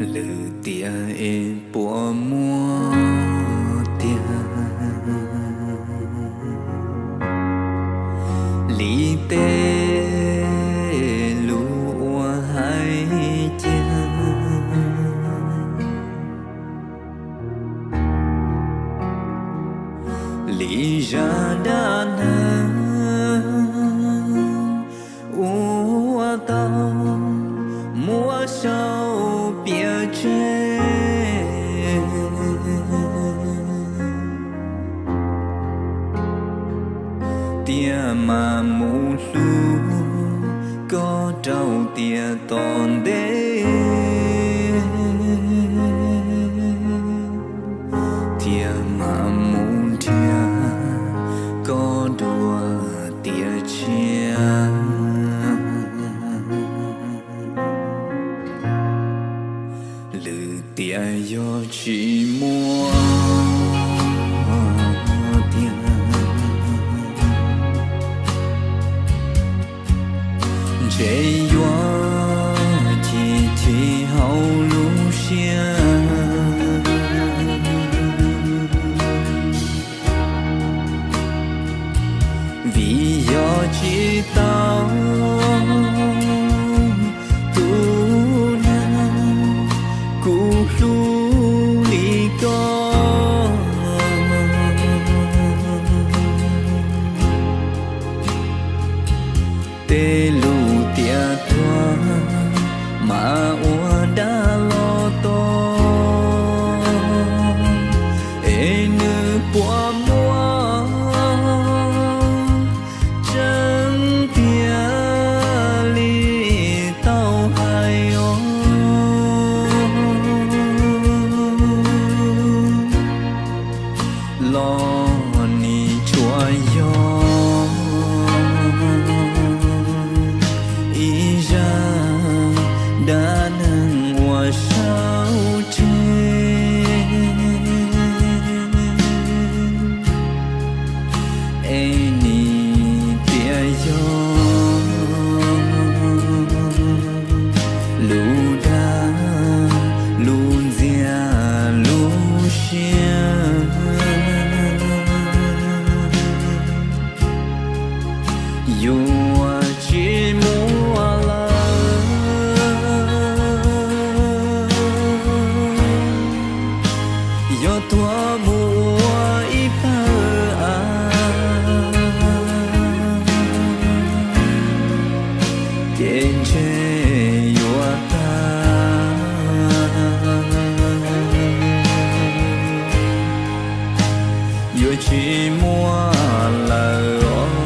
Lwm tiam es puas muaj tiag li tej lus uas hais tiag li zaj dab neeg uas tau muab sau piav tseg, tiam mam mus hlub koj rau tiam tom ntej, tiam mam mus nrhiav koj dua tiam tshiab. Lwm tiam yog tsis muaj tiag, ntshe yuav chim chim hauv lub siab, vim yog tsis tau tus neeg kuv hlub li koj. Tej lus tiam tuag mas ua dab los tau, es nws puas muaj tseeb tiag li tau hais os? Los nim tsuas yog ib zaj dab neeg uas sau tseg, es nim tiam yog lus dag lus ntxias lub siab. Yuav tsis muaj lawm, yog tuag mus ua ib pawg av, ces ntshe yuav tag, yuav tsis muaj lawm os.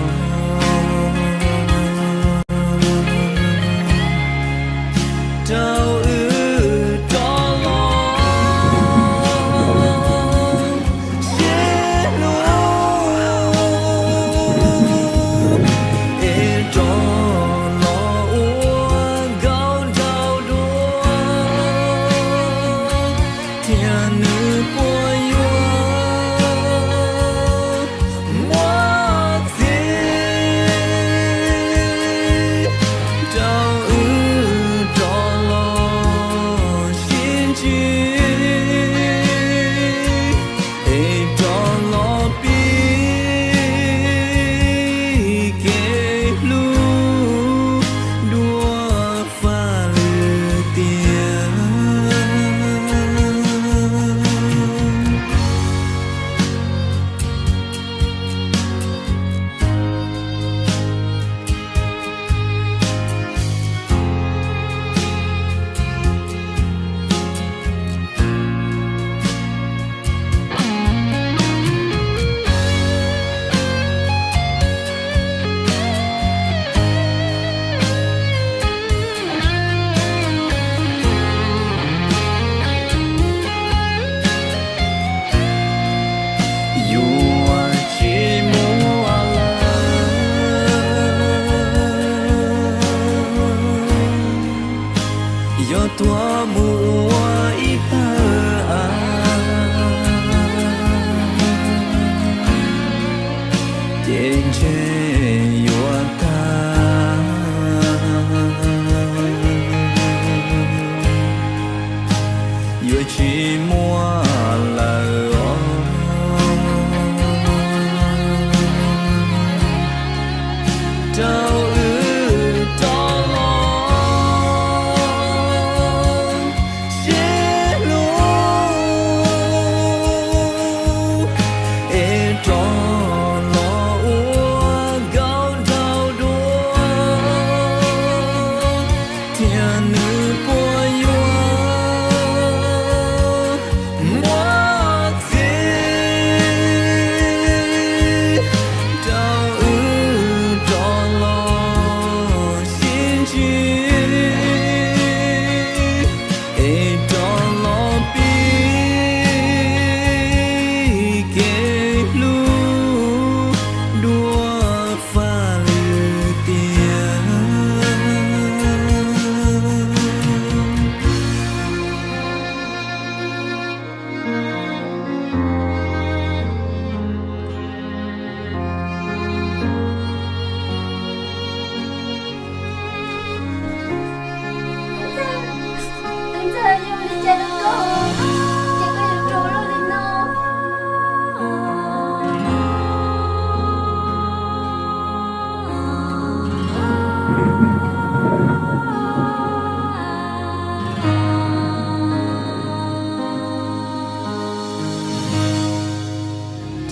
rau wb rov los sib hlub es rov los ua nkauj nraug dua, thiab nws puas yuav muab txim rau wb rov los sib ntsib es rov los pib kev hlub dua faj lwm tiam.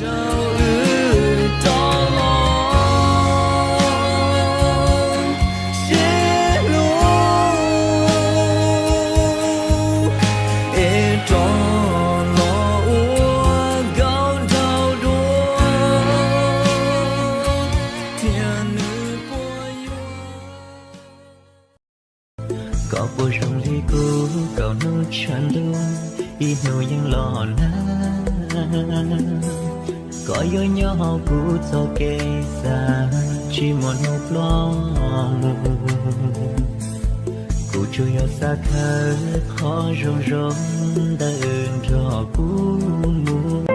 Rau wb rov los sib hlub es rov los ua nkauj nraug dua, thiab nws puas yuav Koj puas zoo li kuv, kaum hnub tshav ntuj, ib hnub yeej los nag. Koj yuav nyob hauv kuv txoj kev xav, tsis muaj hnub plob mus. Kuv tsuas yog xav khawb qhov zoo zoo ntawm nrog kuv mus.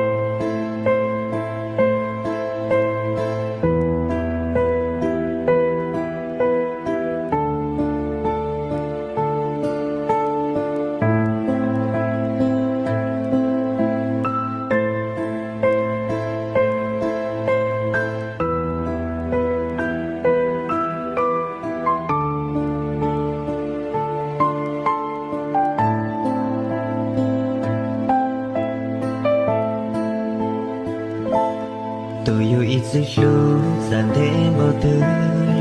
Tus yus ib txwm hlub txawm ntev npaum twg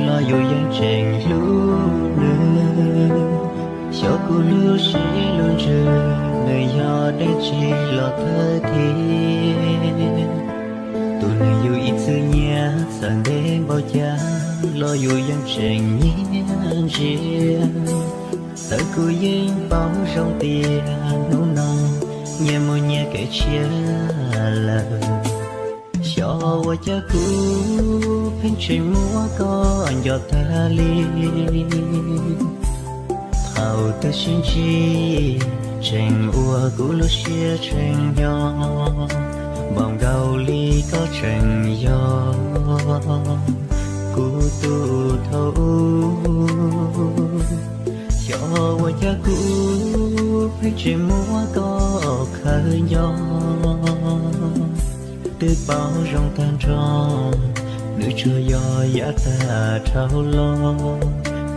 los yus yeej tseem hlub nws. Xyov kuv lub siab lub ntsws nws yog dab tsi los thawj thiab. Tus neeg yus ib txwm nyiam txawm ntev npaum cas los yus yeej tseem nyiam ntsia. Txawm kuv yeej paub zoo tias hnub no nyias mus nyias kev tshiab lawm. Xyov ua cas kuv pheej tseem muab koj nco tag li. Thaum twg sib ntsib tseem ua kuv lub siab tseem nyo, npaum nkaus li koj tseem yog kuv tus thaum ub. Xyov ua cas kuv pheej tseem muab koj khaws nco, twb paub zoo tag nrho nws tsuas yog yav tag dhau los,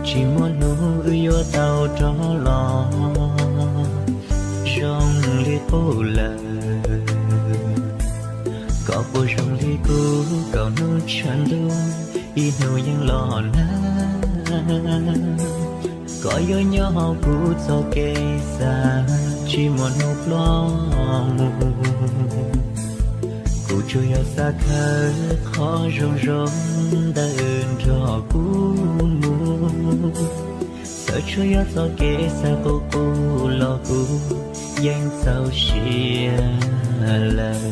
tsis muaj hnub wb yuav tau rov los zoo li qub lawm. Koj puas zoo li kuv, kaum hnub tshav ntuj, ib hnub yeej los nag. Koj yuav nyob hauv kuv txoj kev xav, tsis muaj hnub plob mus. Kuv tsuas yog xav khawb qhov zoo zoo ntawm nrog kuv mus. Txawm tsuas yog txoj kev xav qub qub los kuv yeej txaus siab lawm.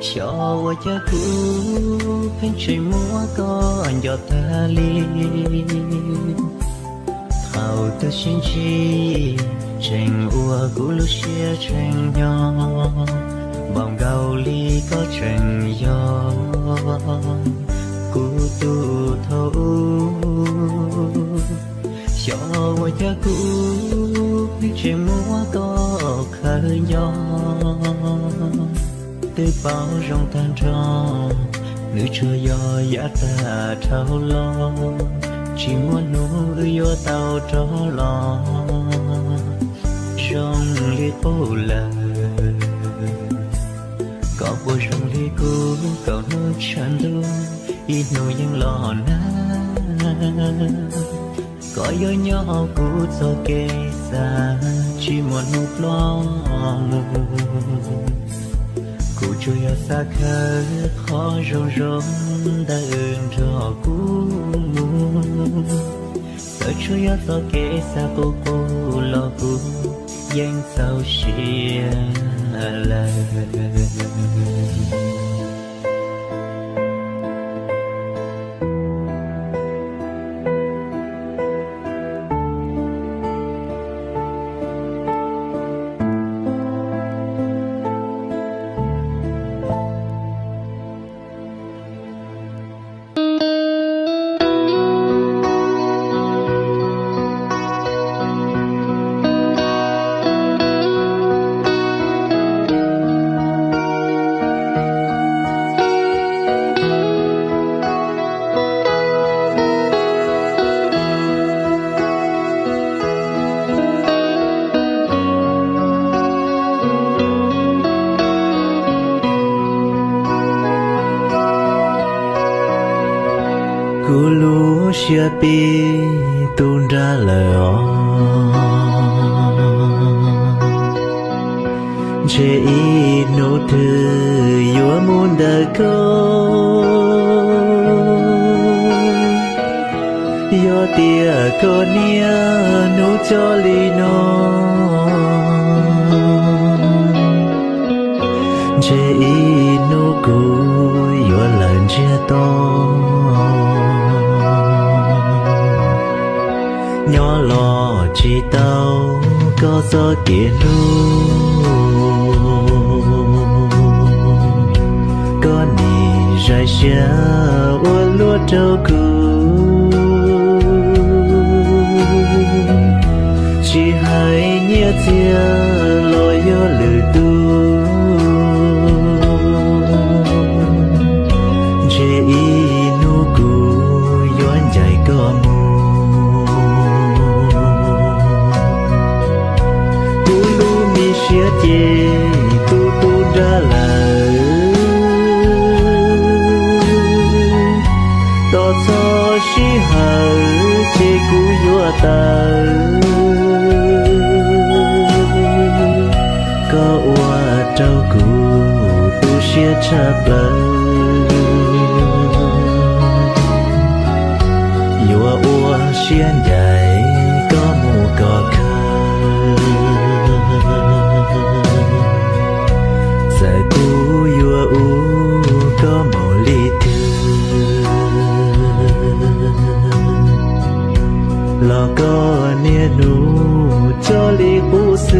Xyov ua cas kuv pheej tseem muab koj nco tag li. Thaum twg sib ntsib tseem ua kuv lub siab tseem nyo, npaum nkaus li koj tseem yog Yog kuv tseem muab koj khaws nco, twb paub zoo tag nrho, nws tsuas yog yav tag dhau los, tsis muaj hnub wb yuav tau rov los zoo li qub lawm. Koj puas zoo li kuv, kaum hnub tshav ntuj, ib hnub yeej los nag. Koj yuav nyob hauv kuv txoj kev xav, tsis muaj hnub ploj mus. Kuv tsuas yog xav khawb qhov zoo zoo ntawm nrog kuv mus. Txawm tsuas yog txoj kev xav qub qub los kuv yeej txaus siab lawm. Kuv lub siab pib tu nra lawm os, ntshe ib hnub twg yuav mus ntawm koj. Yog tias koj niaj hnub coj li no, ntshe ib hnub kuv yuav lawm ntsiag to. Nyob los tsis tau koj txoj kev hlub, koj nim zais siab ua luaj rau kuv. Tsis hais nyiaj txiag los yog lwm tus, ntshe ib hnub kuv yuav ncaim koj mus. Kuv lub me siab ces tu tu nra lawm, tos txog sij hawm ces kuv yuav tawm. Koj ua rau kuv tu siab tshaj plaws, yuav ua siab ncaim koj mus kom khaws. Txawm kuv yuav ua koj mus li twg, los koj niaj hnub coj li qub xwb.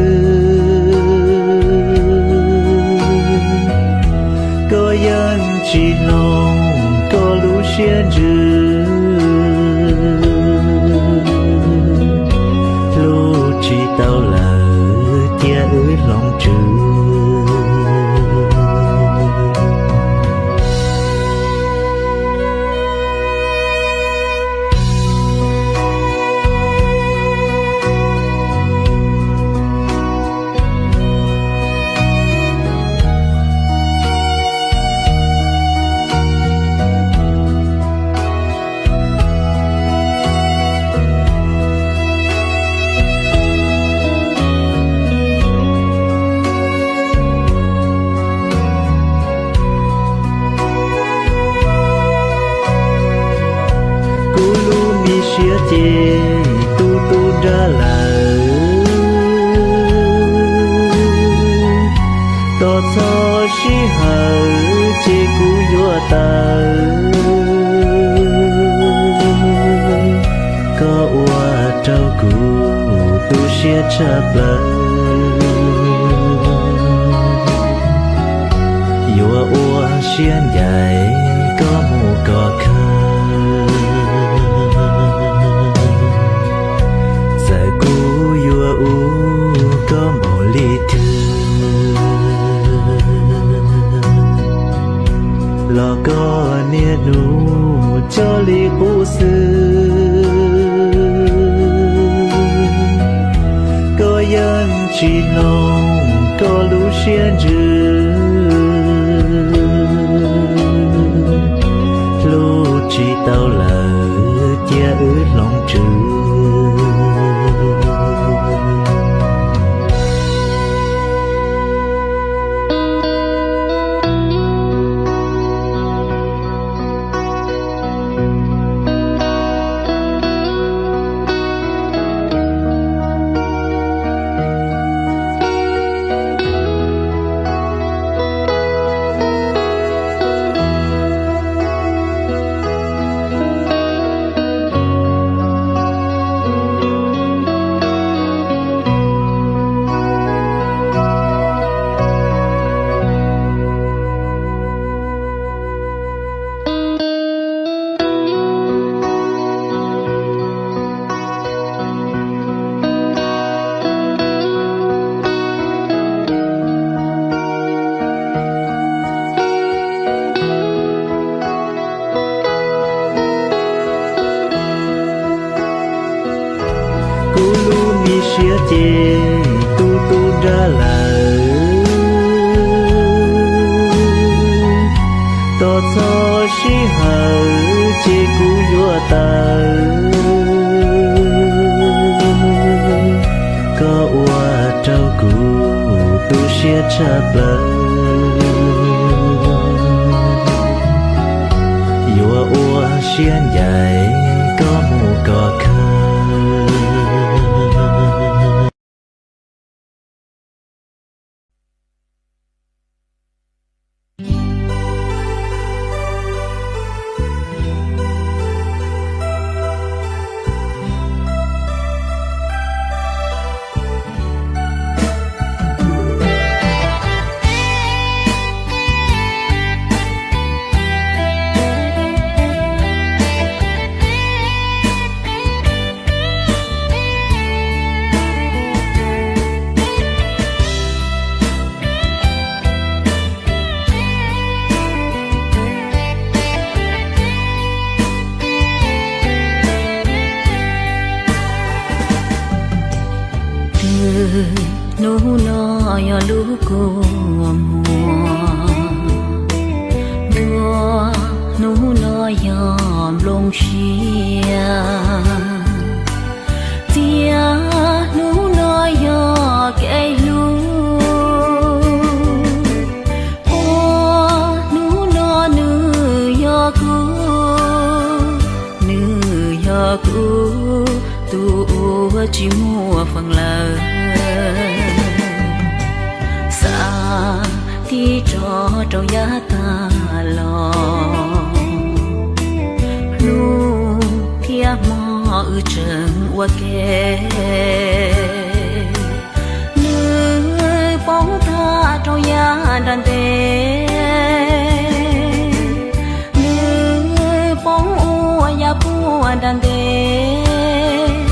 Koj yeej tsis hloov koj lub siab ntsws, hlub tsis tau lawm cia wb hloov tswv. Kuv lub me siab ces tu tu nra lawm, tos txog sij hawm ces kuv yuav tawm. Koj ua rau kuv tu siab tshaj plaws, yuav ua siab ncaim koj mus kom khaws. Txawm Los koj niaj hnub coj li qub xwb, koj yeej tsis hloov koj lub siab ntsws. Hlub tsis tau lawm cia wb hloov tswv. Kuv lub me siab ces tu tu nrag lawm, tos txog sij hawm ces kuv yuav tawm. Koj ua rau kuv tu siab tshaj plaws, yuav ua siab ncaim koj mus kom kawg. Twb hnub no yog lub kua muag, ntuag hnub no yog nplooj siab, txiag hnub no yog kev hlub. Ua hnub no nws yog kuv, nws yog kuv tus uas tsis muaj feem lawm. Xav tib tso rau yav tag los, hnub thiab hmo wb tseem ua ke. Nws poob tag rau yav nram ntev, nws poob ua yav puag nram ntev,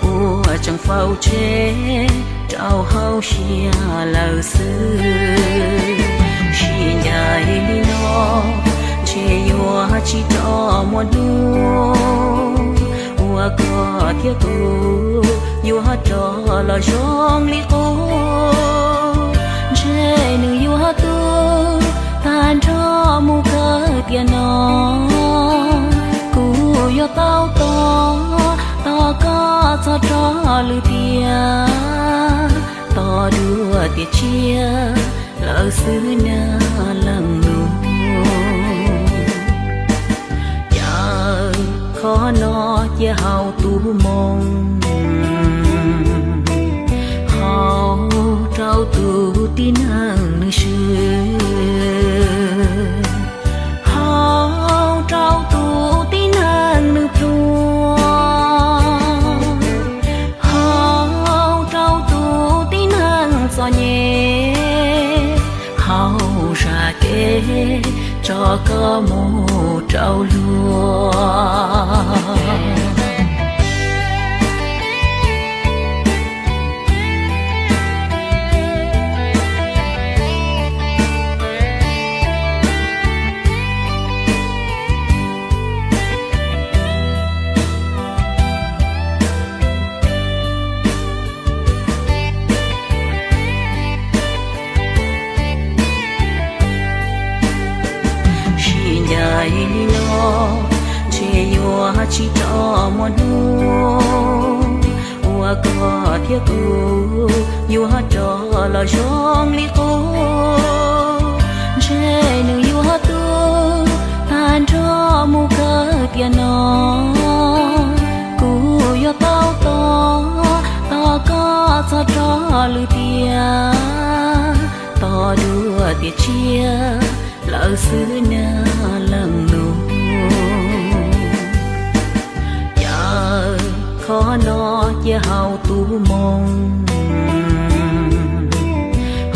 ua tseem faus tsheb rau hauv siab lawm xwb. Sib ncaim li no ntshe yuav tsis tau muaj hnub uas koj thiab kuv yuav rov los zoo li qub. Ntshe nws yuav tu tag nrho mus kawg tiam no. Kuv yuav tau tos, tos koj txog rau lwm tiam, tos dua tiam tsiaj lawm xwb na leej nus. Cas qhov no cia hauv tus moo, hauv rau tus tib neeg nws swm, hauv rau tus tib neeg nws pluag, hauv rau tus tib neeg txom nyem, hauv zaj kev tso koj mus rau luag. Yog li no ntshe yuav tsis tau muaj hnub uas koj thiab kuv yuav rov los zoo li qub. Ntshe nws yuav tu tag nrho mus kawg tiam no. Kuv yuav tau tos, tos koj txog rau lwm tiam, tos dua tiam tsiaj lawm xwb na leej nus. Cas qhov no cia hauv tus moo,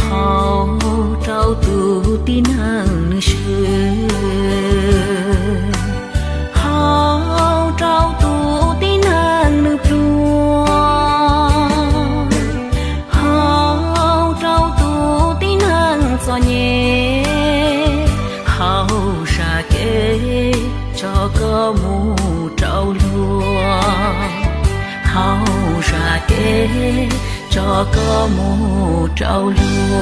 hauv rau tus tib neeg nws swm, hauv rau tus tib neeg nws pluag, hauv rau tus tib neeg txom nyem, hauv zaj kev tso koj mus rau luag, hauv zaj kev tso koj mus rau luag.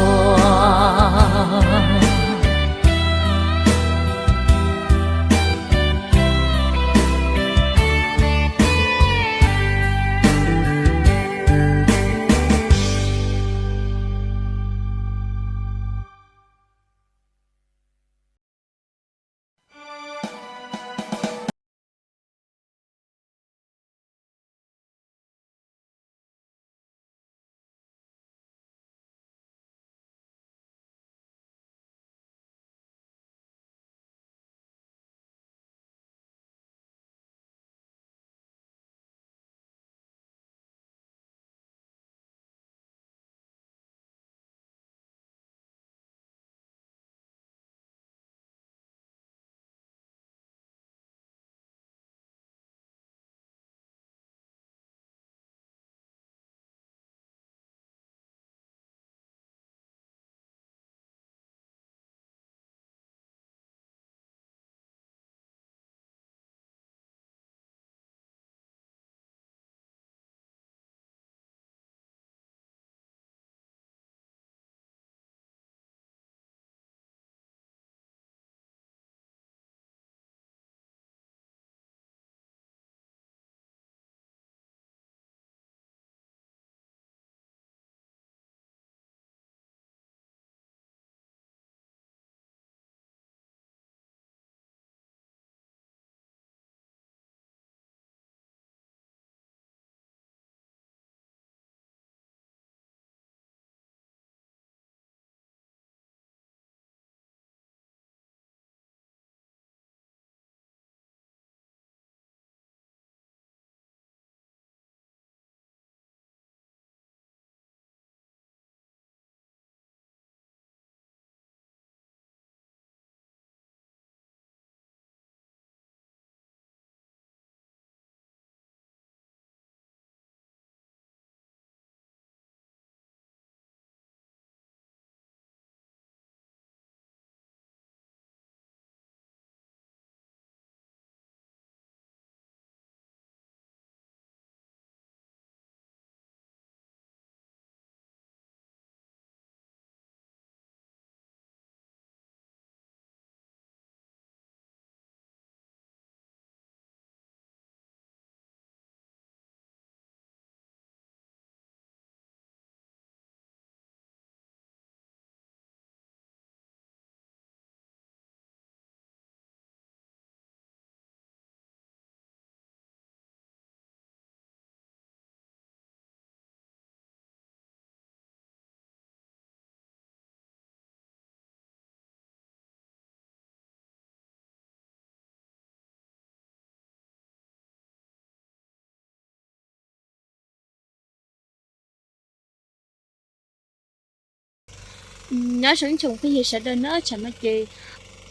Nyob zoo ib tsoom phooj ywg sawv daws na, tsam no ces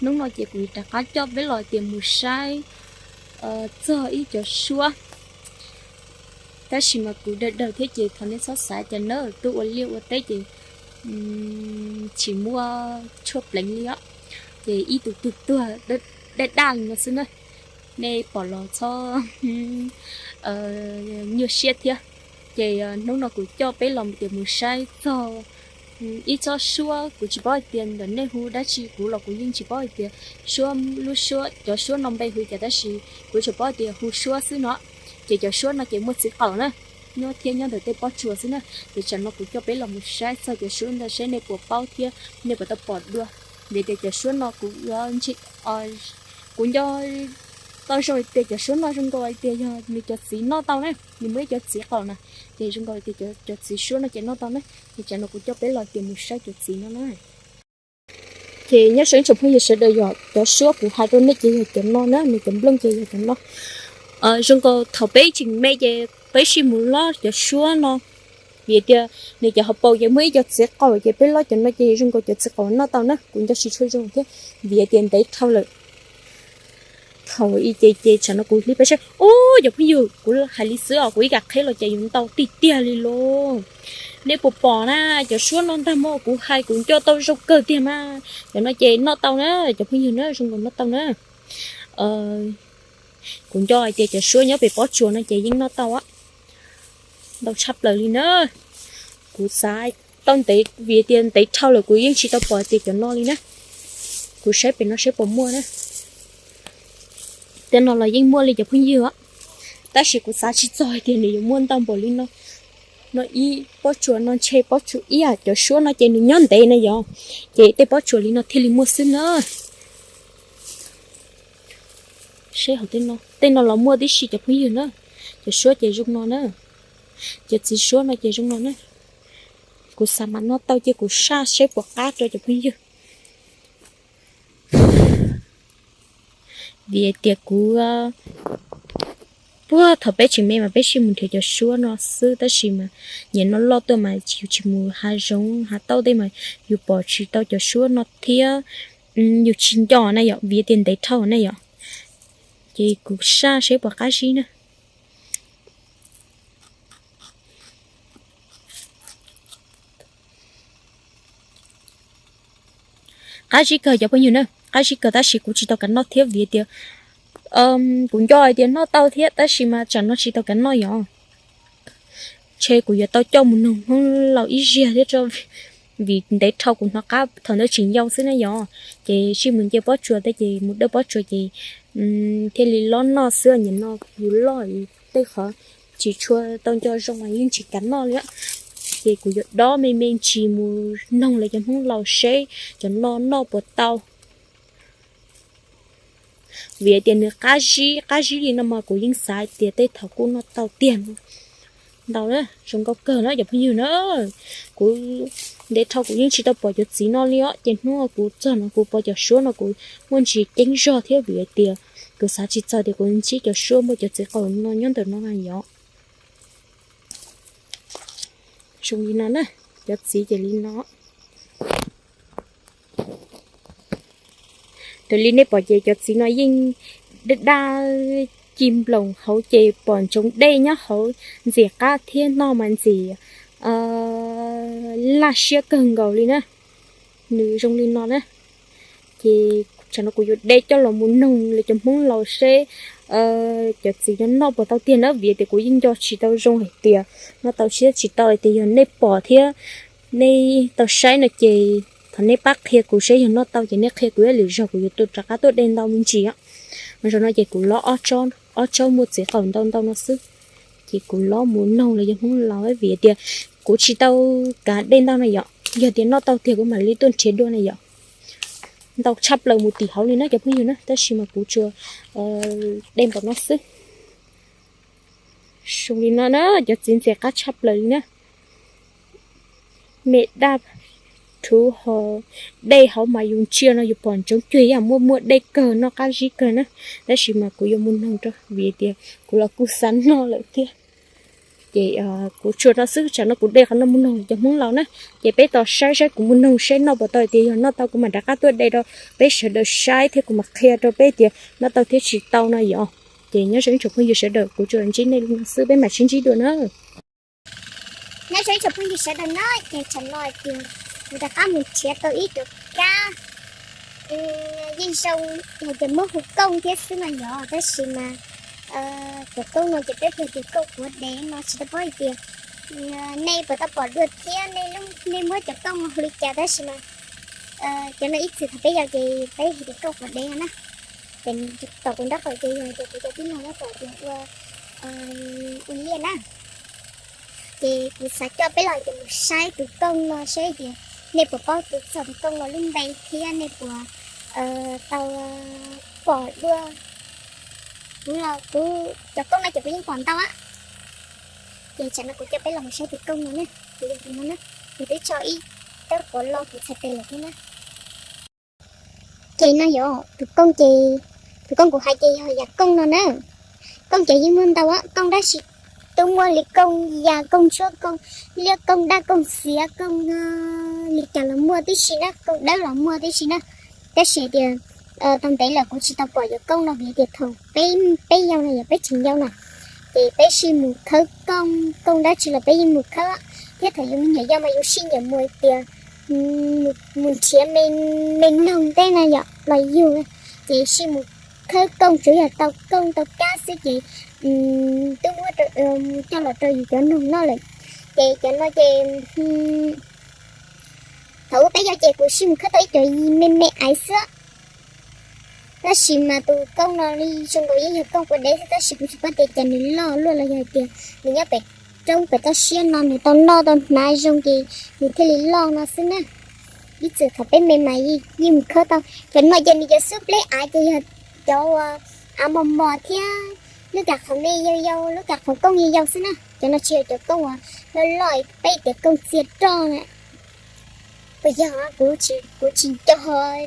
hnub no ces kuv rov qab coj peb los tias mus saib txog ib cov suab, tab sis mas kuv daws daws thiab ces thov nej txhob xav cas na, tuaj ua liaj ua teb ces tsis muaj tshuaj pleev li os, ces ib tug tuag tuag daj daj li no xwb na, nej pom los txhob nyuaj siab thiab. Ces hnub no kuv coj peb los tias mus saib txog ib tsob suab, kuv tsis paub hais tias ntawm nej hu dab tsi, kuv los kuv yeej tsis paub hais tias suab, lub suab, cov suab no npe hu cas, tab sis kuv tsuas paub tias hu suab xwb no. Ces cov suab no ces muaj txiv qaum na, nyob thiab nyob ntawm tej pob tsuas xwb na. Ces tsam no kuv coj peb los mus saib txog cov suab ntawd seb nej puas paub thiab nej puas tau pom dua. Vim tias cov suab no kuv yuav ntse kuv nco tau zoo hais tias cov suab no zoo nkaus hais tias yog nws cov txiv noj tau na, nws muaj ib cov txiv qaum na, ces zoo nkaus hais tias cov txiv suab no ces noj tau na. Ces tsam no kuv coj peb los tias mus saib cov txiv no na. Ces nyob zoo ib tsoom phooj ywg sawv daws, yog cov suab kuv hais rau nej ces yog cov no na, nws cov nplooj ces yog cov no. Zoo nkaus thaum peb tseem me ces peb sij mus lob cov suab no, vim tias nws cov hauv paus ces muaj ib cov txiv qaum, ces peb lob cov no ces zoo nkaus cov txiv qaum noj tau na, kuv nco tsis tshua zoo thiab, vim tias ntev dhau lawm. Thaum i ces ces tsam no kuv hlib peb saib. Ub, cov phooj ywg, kuv hais li xwb os, kuv ib kam qheb los ces yuav ntau tiag tiag li lauj. Nej puas pom na, cov suab no ntag mog, kuv hais kuv nco tau zoo kawg tiag mas. Cov no ces noj tau na, cov phooj ywg na, zoo nkaus noj tau na. Kuv nco hais tias cov suab nyob pem pob tsuas no ces yeej noj tau, ntau tshaj plaws li na. Kuv xav tau ntev vim tias ntev dhau lawm kuv yeej tsis tau pom tias cov no li na. Kuv saib pem no saib puas muaj na. Tej no los yeej muaj li cov phooj ywg, tab sis kuv xav tsis txog hais tias nws yuav muaj ntau npaum li no. No ib pob tsuas no ntshe pob tsuas ib, cov suab no ces nws nyob ntev na yom, ces tej pob tsuas li no thiaj li muaj xwb na. Saib hauv tej no, tej no los muaj tib si cov phooj ywg na. Cov suab ces zoo no na, cov txiv suab no ces zoo no na. Kuv xav mam noj tau cia kuv saj saib puas qab rau cov phooj ywg. Vim tias kuv puag thaum peb tseem me mas peb sij mus nrhiav cov suab no xwb, tab sis mas nyuam no loj tuaj mas yus tsis mus hav zoov hav tauj tej mas yus pom tsis tau cov suab no thiab. Yus tsis nco na yom, vim tias ntev dhau na yom. Ces kuv saj saib puas qab zib na. Qab zib kawg cov phooj ywg na, qab zib kawg tab sis kuv tsis tau kav noj thiab vim tias kuv nco hais tias noj tau thiab tab sis mas tsam no tsis tau kav noj yom. Ntshe kuv yuav tau coj mus noog Hmoob laus ib zaug thiab, vim ntev dhau kuv hnov qab thaum ntawd tseem yau xwb na yom. Ces sij mus nce pob tsuas tej ces mus dawj pob tsuas ces thiaj li lob noj xwb, nyuam no yus loj tej qhov tsis tshua tau nco zoo mas yeej tsis kav noj li. Ces kuv yuav dob me me ntsis mus noog lawv cov Hmoob laus seb cov no noj puas tau. Vim tias nws qab zib qab zib li no mas kuv yeej xav hais tias tej thaum kuj noj tau tiag no. Ntau na, zoo nkauj kawg na cov phooj ywg na. Kuv ntev dhau kuv yeej tsis tau pom cov txiv no li os, ces hnub kuv txog no kuv pom cov suab no kuv muaj ntsis ceeb zog thiab vim hais tias kuv xav tsis txog tias kuv ntsib cov suab muaj cov txiv qaum no nyob ntawm no na yom. Zoo li no na, cov txiv ces li no. Raws li nej pom ces cov txiv no yeej daj daj ci nploos hauv ces pom ntsoov dej nyob hauv ntxim qab thiab noj mas ntxim laj siab kawg nkaus li na. Nws zoo li no na. Ces tsam no kuv yuav de coj los mus noog lawv cov Hmoob laus seb cov txiv no noj puas tau tiag na, vim tias kuv yeej nco tsis tau zoo hais tias noj tau thiab tsis tau, tias yog nej pom thiab nej tau saib no ces thov nej pab qhia kuv seb yog noj tau ces nej qhia kuv ib lwm zaug kuv yuav rov qab tuaj de ntau me ntsis. Mas zaum no ces kuv lob ob tsob muaj txiv qaum ntau ntau no xwb, ces kuv lob mus noog lawv cov Hmoob laus vim tias kuv tsis tau kav de ntau no yom, yog tias noj tau tiag kuv mam li tuaj nrhiav dua na yom. Ntau tshaj plaws mus tim hauv li na cov phooj ywg na, tab sis mas kuv tsuas de npaum no xwb. Zoo li no na, cov txiv ntxim qab tshaj plaws li na. Me daj rhuv ho dej hauv mas yus ntsia no yus pom ntsoov cuag yam muaj muaj dej kawg, noj qab zib kawg na. Tab sis mas kuv yuav mus noog rau vim tias kuv los kuj xav noj lawm thiab. Ces kuv tsuas no xwb, tsam no kuv de qhov no mus noog cov Hmoob laus na. Ces peb tos saib saib kuv mus noog saib noj puas tau, tias yog noj tau kuv mam rov qab tuaj de rau peb sawv daws saib thiab kuv mam qhia rau peb tias noj tau thiab tsis tau no yom. Ces nyob zoo ib tsoom phooj ywg sawv daws, kuv tsuas ntsib nej li no xwb, peb mam sib ntsib dua na. Nyob zoo ib tsoom phooj ywg sawv daws na, ces tsam no ces kuv rov qab mus nrhiav tau ib tus kab. Yeej zoo hais tias muab hu koob thiab xwb no yom, tab sis mas tus koob no ces peb hu tias koob quav dev no tsis tau paub hais tias Nej puas tau pom dua thiab, nej muab cov kooj no hu li cas? Tab sis mas cov no ib txwm thaum peb yau ces peb hais tias kooj quav dev no na. Ces tom kuv nraub qaum ces yog tias kuv cov tib neeg nyob tom tias ua, ua liaj na. Ces kuv xav coj peb los tias mus saib tus kooj no saib tias nej puas paub tus txog tus kooj no lub npe thiab nej puas tau pom dua. Kuv los kuv cov kooj no ces kuv yeej pom ntau a. Ces tsam no kuv coj peb los mus saib tus kooj no na. Ces yog tus no na, nws twb tso ib tawb quav lo kuv txhais tes lawm thiab na. Ces no yog tus kooj ces, tus kooj kuv hais ces yog yam kooj no na. Kooj ces yeej muaj ntau, kooj dab tsi twb muaj li, kooj ya, kooj ntsuab, kooj liab, kooj daj, kooj xiav, kooj li cas los muaj tib si na, kooj dawb los muaj tib si na. Tab sis tias tau ntev lawm kuv tsis tau pom yog kooj no vim tias thaum peb, peb yau no yog peb tseem yau na, ces peb sij mus khawb kooj, kooj dab tsi los peb yeej mus khawb, thiab thaum yus me nyuam yau mas yus sij nyiam mus tias mus nrhiav me noog tej na yom los yug, ces sij mus khawb kooj, tsuas yog tau kooj tau kab xwb ces twb muab coj los rau yus cov noog noj lawm. Ces cov no ces thaum ub peb yau ces kuv sij mus khawb tau ib co me me aiv xwb. Tab sis mas tus kooj no li zoo nkaus yeej yog kooj quav dev xwb, tab sis kuv tsis paub tias cas nws loj luaj los yog hais tias nws nyob pem roob pem toj siab no nws tau noj tau hnav zoo ces nws thiaj li loj no xwb na. Ib txwm thaum peb me mas yeej mus khawb tau. Cov no ces nws cov xub pleb av ces yog cov av mos mos thiab lub kam qhov me yau yau, lub kam qhov kooj yau yau xwb na. Cov no tsis yog cov kooj uas loj loj peb tias kooj txia roj na. Puas yog? Kuv tsis nco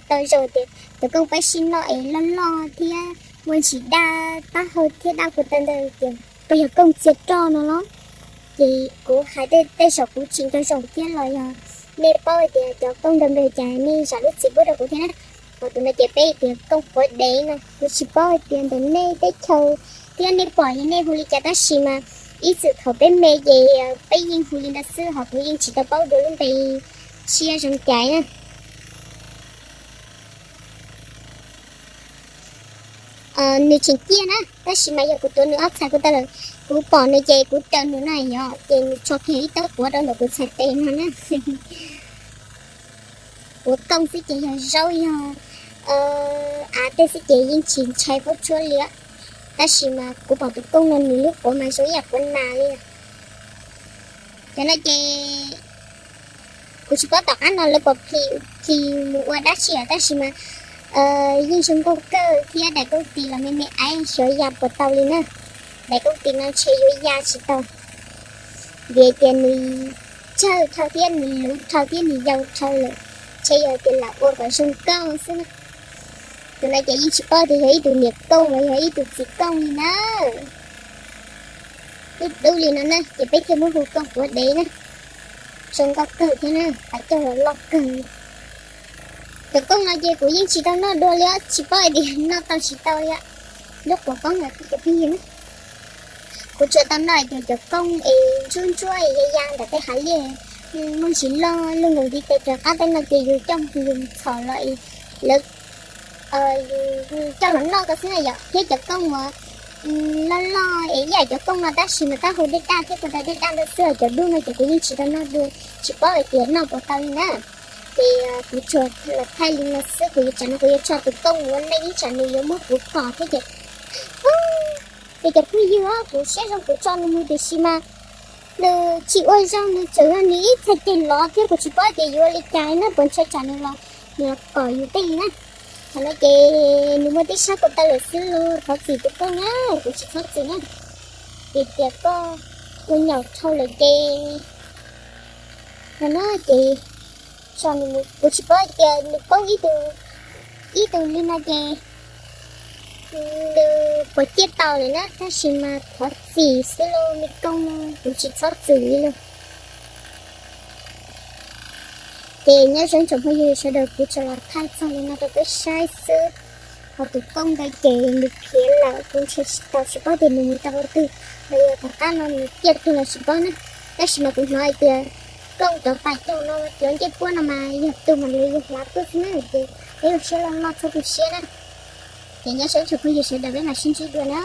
tau zoo tias cov kooj peb sij noj es loj loj thiab muaj ntsis daj taub hau thiab daj puas tau ntawd ces puas yog kooj txia roj no los? Ces kuv hais tej zaum kuv tsis nco zoo thiab los yog nej paub hais tias cov kooj ntawd npe cas nej zam lub txim pub rau kuv thiab na. Ho tus no ces peb tias kooj quav dev no, kuv tsis paub hais tias ntawm nej teb chaws thiab nej pom yog nej hu li cas, tab sis mas ib txwm thaum peb me ces peb yeej hu li ntawd xwb, ho kuv yeej tsis tau paub dua lub npe tshiab zoo cai na. Nws tseem ciaj na, tab sis mas yog kuv tuav nws ob txhais ko tau lawm, kuv pom nws ces kuv raws nws na yom, ces nws tso kiag ib tawb quav rau ntawm kuv txhais tes no na. Quav kooj xwb ces yog zaub yog av tej xwb ces yeej tsis ntshai pob tshuab li. Tab sis mas kuv pom tus kooj no nws lub quav mas zoo ib yam quav nas li. Cov no ces kuv tsis paub tom qab no lawv puas phim mus ua dab tsi, tab sis mas yeej zoo nkauj kawg thiab daim kooj tis los me me aiv xyov ya puas tau li na. Daim kooj tis no ntshe yuav ya tsis tau, vim tias nws tsawg dhau thiab nws luv dhau thiab nws yau dhau lawm, ntshe yog tias lam ua kom zoo nkauj xwb na. Tus no ces yeej tsis paub tias yog ib tug niam kooj los yog ib tug txiv kooj li na. Dub dub li no na ces peb thiaj muab hu kooj quav dev na. Zoo nkauj kawg thiab na, qhov coj los loj kawg. Cov kooj no ces kuv yeej tsis tau noj dua li, tsis paub hais tias noj tau tsis tau li. Lub quav kooj no cov phooj ywg na, kuv tsuas tau noj hais tias cov kooj es ntsuab ntsuab ya ya ntawm tej hav liaj, muaj ntsis loj lug nkaus ntiv tes rov qab tej no ces yus coj yus txhom los es lawv coj los noj ko xwb na yom. Thiab cov kooj uas loj loj es ib yam cov kooj no tab sis mas tab hu dej daj thiab ko taw dej daj ntawd xwb, cov dub no ces kuv yeej tsis tau noj dua, tsis paub hais tias noj puas tau li na. Ces kuv tsuas los thaij li no xwb, kuv yuav tsam no kuv yuav tso tus kooj ua ntej ib tsam nws yuav muab kuv pom thiab ces. Ces cov phooj ywg, kuv siab zoo kuv tso nws mus tiam sis mas nws tsis ua zoo, nws tseem yog nws ib txhais ceg lov thiab kuv tsis paub tias yuav ua li cas na, puas ntshai tsam nws los, nws los kom yus tej li na. Thaum no ces nws muaj tib sab ko taw lawm xwb los thov txim tus kooj na, kuv tsis txhob txwm na. Vim tias koj ua nyaum dhau lawm ces no na ces tso nws mus, kuv tsis paub tias nws poob ib tug li no ces nws puas ciaj tau lawm na, tab sis mas thov txim xwb lauj me kooj, kuv tsis txhob txwm li lauj. Ces nyob zoo tsoom phooj ywg sawv daws, kuv tsuas los thaij txog li no rau peb saib xwb. Ho tus kooj ntawd ces nws khiav lawm, kuv ntshe tsis tau tsis paub tias nws mus rau qhov twg, los yog tom qab no nws ciaj kiag los tsis paub na. Tab sis mas kuv hnov hais tias kooj cov pas caug no cov ncej puab no mas yog tug mas nws yuav hlav tuaj xwb na, ces peb ua siab loj loj txhob tu siab na. Ces nyob zoo tsoom phooj ywg sawv daws, peb mam sib ntsib dua na.